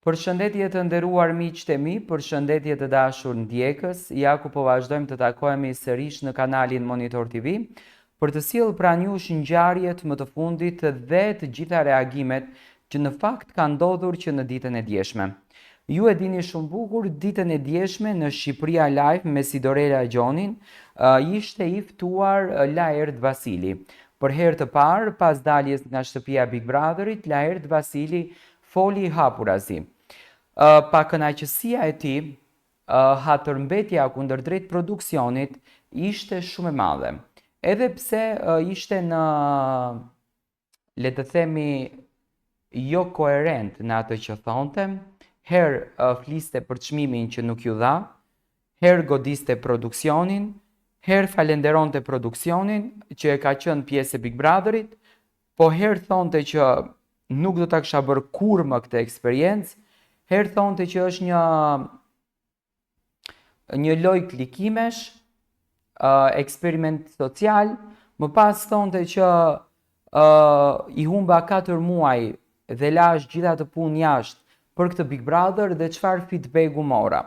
Përshëndetje të nderuar miqtë e mi, përshëndetje të dashur ndjekës, ja ku po vazhdojmë të takohemi sërish në kanalin Monitor TV, për të sjellë pranë jush ngjarjet më të fundit dhe të gjitha reagimet që në fakt kanë ndodhur që në ditën e djeshme. Ju e dini shumë bukur, ditën e djeshme në Shqipëria Live me Sidorela Gjonin, ishte i ftuar Laert Vasili. Për herë të parë, pas daljes nga shtëpia e Big Brotherit, Laert Vasili Foli hapurazi. Pakënaqësia e tij, hatërmbetja kundërdrejt produksionit ishte shumë e madhe. Edhe pse ishte në le të themi jo koherent në atë që thonte, herë fliste për çmimin që nuk ju dha, herë godiste produksionin, herë falenderonte produksionin që e ka qenë pjesë e Big Brotherit, po herë thonte që nuk do ta kisha bërë kurrë më këtë eksperiencë, herë thonte që është një një lojë klikimesh, uh, eksperiment social, më pas thonte që uh, i humba 4 muaj dhe lashë gjithë atë punë jashtë për këtë Big Brother dhe çfarë feedbacku mora.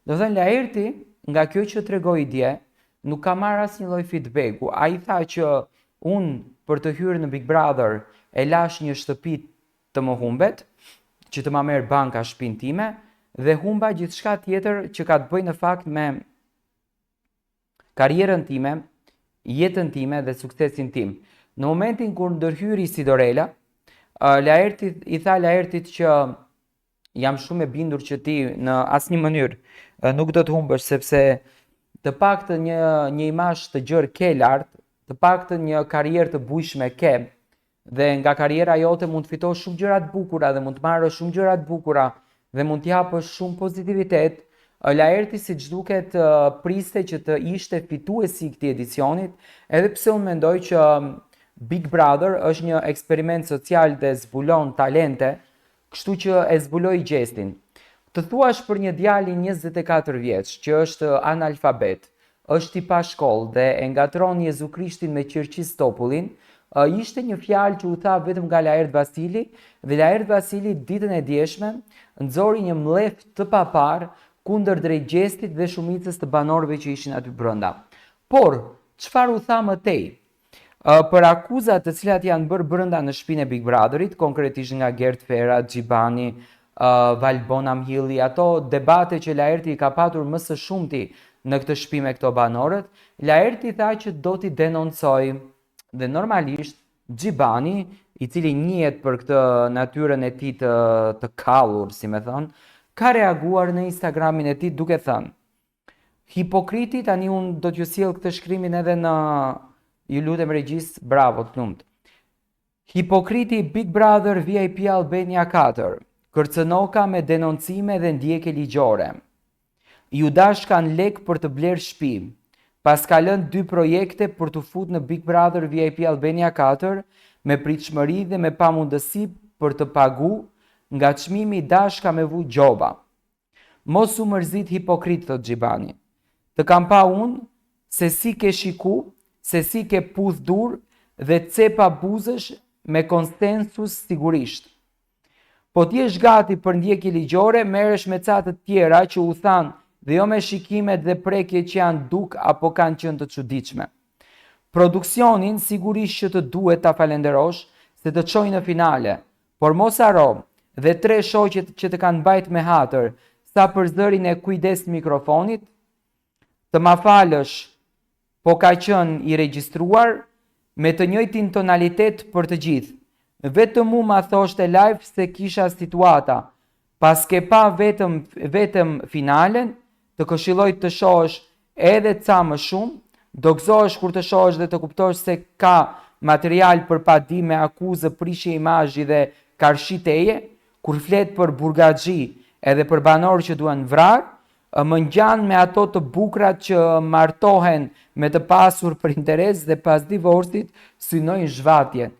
Domethënë Laerti, nga kjo që tregoi dje, nuk ka marrë asnjë lloj feedbacku. Ai tha që Unë për të hyrë në Big Brother e lashë një shtëpi të më humbet, që të ma merr banka shpinë time dhe humba gjithçka tjetër që ka të bëjë në fakt me karrierën time, jetën time dhe suksesin tim. Në momentin kur ndërhyri Sidorela, Laerti i tha Laertit që jam shumë e bindur që ti në asnjë mënyrë nuk do të humbësh sepse të paktën një një imazh të gjerë ke lart, të paktën një karrierë të bujshme ke dhe nga karriera jote mund të fitosh shumë gjëra të bukura dhe mund të marrësh shumë gjëra të bukura dhe mund të japësh shumë pozitivitet. Laerti siç duket priste që të ishte fituesi i këtij edicionit, edhe pse unë mendoj që Big Brother është një eksperiment social dhe zbulon talente, Kështu që e zbuloi Gjestin. Të thuash për një djali 24 vjeç që është analfabet, është i pashkollë dhe e ngatërron Jezu Krishtin me Qirqiz Topullin, ishte një fjalë që u tha vetëm nga Laert Vasili dhe Laert Vasili ditën e djeshme nxori një mllef të paparë kundërdrejt Gjestit dhe shumicës të banorëve që ishin aty brenda. Por, çfarë u tha më tej? Për akuzat të cilat janë bërë brenda në shpinë e Big Brotherit, konkretisht nga Gert Fera, Xhibani, Valbona Mhilli, ato debate që Laerti i ka patur më së shumti në këtë shpi me këto banorët, Laerti tha që do t'i denoncojë dhe normalisht Xhibani, i cili njihet për këtë natyrën e tij të të kallur, si me thënë, ka reaguar në Instagramin e tij duke thënë: Hipokriti, tani unë do t'ju sjell këtë shkrimin edhe në ju lutem regjisë, bravo, të lumtë. Hipokriti Big Brother VIP Albania 4, kërcënoka me denoncime dhe ndjekje ligjore. Ju dashkan lek për të blerë shpi. Paska lënë dy projekte për t'u fut në Big Brother VIP Albania 4 me pritshmëri dhe me pamundësi për të pagu, nga çmimi dashka me vu gjoba. Mos u mërzit hipokrit thotë Xhibani. Të kam pa unë se si ke shiku, se si ke puth dur dhe cepa buzësh me konsensus sigurisht. Po të jesh gati për ndjekje ligjore, merresh me ca të tjera që u thanë dhe jo me shikimet dhe prekjet që janë duk apo kanë qenë të çuditshme. Produksionin sigurisht që të duhet ta falenderosh se të çoi në finale, Por mos harro, dhe tre shoqet që të kanë mbajt me hatër, sa për zërin e kujdes mikrofonit, të ma falësh, po ka qenë i regjistruar, me të njëjtin tonalitet për të gjithë. Vetëm mu ma thoshte live se kisha situata. Paske pa vetëm vetëm finalen, të këshilloj të shohësh edhe ca më shumë, do gëzohesh kur të shohësh dhe të kuptosh se ka material për padi me akuzë prishje imazhi dhe karshi teje, kur flet për burgaxhi edhe për banorë që duhen vrarë, më ngjan me ato të bukrat që martohen me të pasur për interes dhe pas divorcit synojnë zhvatjen.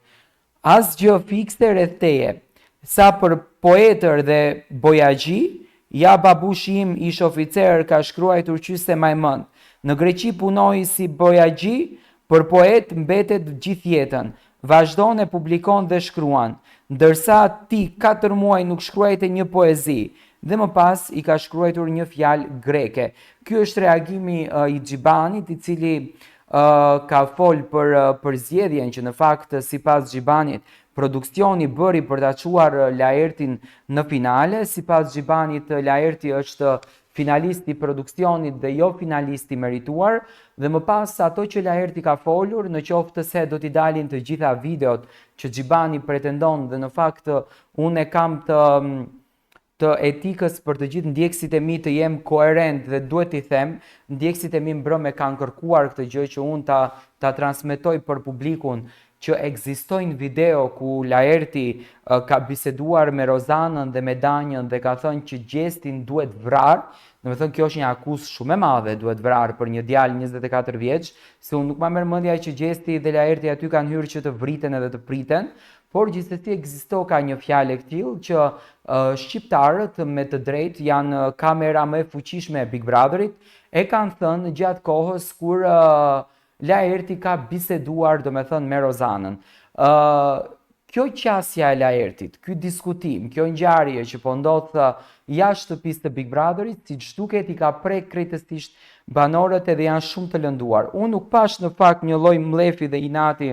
Asgjë fikse rreth teje. Sa për poetër dhe bojaxhi, ja babushi im ish oficer ka shkruajtur qysh s'e maj mend. Në Greqi punoi si bojaxhi, për poet mbetet gjithë jetën. Vazhdon e publikon dhe shkruan, ndërsa ti 4 muaj nuk shkruajte një poezi dhe më pas i ka shkruajtur një fjalë greke. Ky është reagimi uh, i Xhibanit, i cili uh, ka fol për uh, përzgjedhjen që në fakt sipas Xhibanit produksioni bëri për ta çuar Laertin në finale. Sipas Xhibanit Laerti është finalist i produksionit dhe jo finalist i merituar dhe më pas ato që Laerti ka folur në qoftë se do t'i dalin të gjitha videot që Xhibani pretendon dhe në fakt unë e kam të të etikës për të gjithë ndjekësit e mi të jem koherent dhe duhet t'i them, ndjekësit e mi mbrëmë e kanë kërkuar këtë gjë që unë ta ta transmetoj për publikun që ekzistojnë video ku Laerti ka biseduar me Rozanën dhe me Danjën dhe ka thënë që Gjestin duhet vrarë, domethënë kjo është një akuzë shumë e madhe, duhet vrarë për një djalë 24 vjeç, se unë nuk ma merr mendja që Gjesti dhe Laerti aty kanë hyrë që të vriten edhe të priten, por gjithsesi ekzistoka një fjalë e këtillë që shqiptarët me të drejtë janë kamera më e fuqishme e Big Brotherit, e kanë thënë gjatë kohës kur Laerti ka biseduar domethënë me Rozanën. Ë kjo qasja e Laertit, ky diskutim, kjo ngjarje që po ndodh jashtë shtëpisë të Big Brotherit, siç duket i ka prek krejtësisht banorët edhe janë shumë të lënduar. Unë nuk pash në fakt një lloj mllefi dhe inati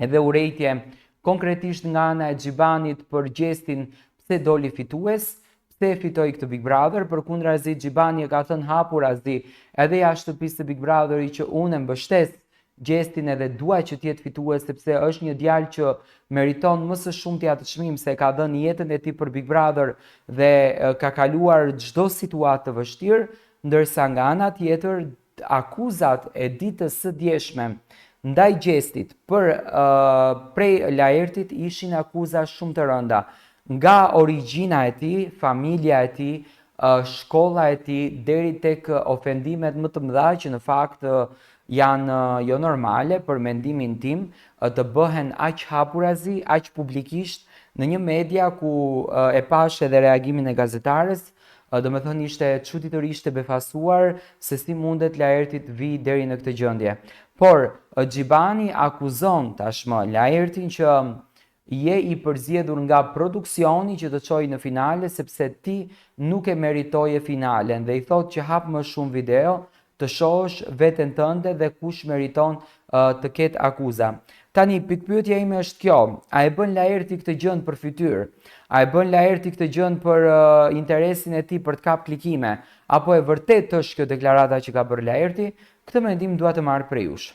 edhe urrejtje konkretisht nga ana e Xhibanit për Gjestin pse doli fitues, pse e fitoi këtë Big Brother, përkundrazi Xhibani e ka thënë hapurazi edhe jashtë shtëpisë së Big Brotherit që unë e mbështes Gjestin edhe dua që të jetë fitues sepse është një djalë që meriton më së shumti atë çmim se ka dhënë jetën e tij për Big Brother dhe ka kaluar çdo situatë të vështirë, ndërsa nga ana tjetër akuzat e ditës së djeshme ndaj Gjestit për prej Laertit ishin akuza shumë të rënda. Nga origjina e tij, familja e tij, shkolla e tij deri tek ofendimet më të mëdha që në fakt janë jo normale për mendimin tim të bëhen aq hapurazi, aq publikisht në një media ku e pashë edhe reagimin e gazetares, Domethënë ishte çuditërisht e befasuar se si mundet Laerti të vijë deri në këtë gjendje. Por, Xhibani akuzon tashmë Laertin që je i përzgjedhur nga produksioni që të çojë në finale sepse ti nuk e meritoje finalen dhe i thotë që hap më shumë video të shohësh veten tënde dhe kush meriton të ketë akuza. Tani, pikëpyetja ime është kjo, a e bën Laerti këtë gjënë për fytyrë? A e bën Laerti këtë gjënë për uh, interesin e tij për të kap klikime? Apo e vërtetë është kjo deklarata që ka bërë Laerti? Këtë mendim dua të marr prej jush.